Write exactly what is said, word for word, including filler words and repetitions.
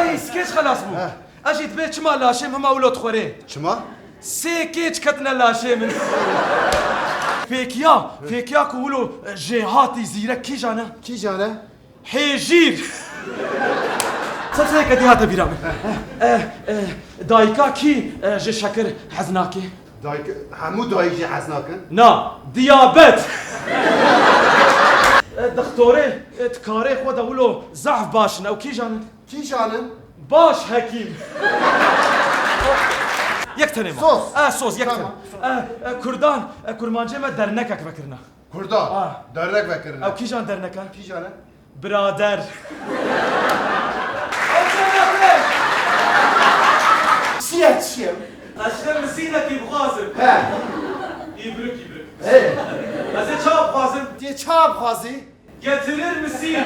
Ey, skeç xelas bû. He. Ez jî dibê çima laşê min hema wilo dixwerê. Çima? Sê kêç ketine laşê min. Fêkiya, fêkiya ku wilo, e, jêhatî zîrek kîjan e? Kîjan e? Hêjîr. Seseyeke dî hate bîra min. E, e, dayika kî, e, ji şekir hez nake? Dayik, hemû dayik jî hez nakin. Na, diyabet. E, dixtorê, e, di karê xwe de wilo zehf baş in. Ew kîjan in? Kîjan in? Baş hekîm. Yek tenê me. Soz. E, soz, yek Tamam. tenê. E, e, Kurdan, e, kurmancê me dernekek vekirine. Kurdan. Ha. Dernek vekirine. Ew kîjan dernek e? Kîjan e? Birader. Çiye çiye? Ez ji te misînekî bixwazim. He. Îbrik, îbrik. He. Ez ê çawa bixwazim? Tê çawa bixwazî? Getirir misin?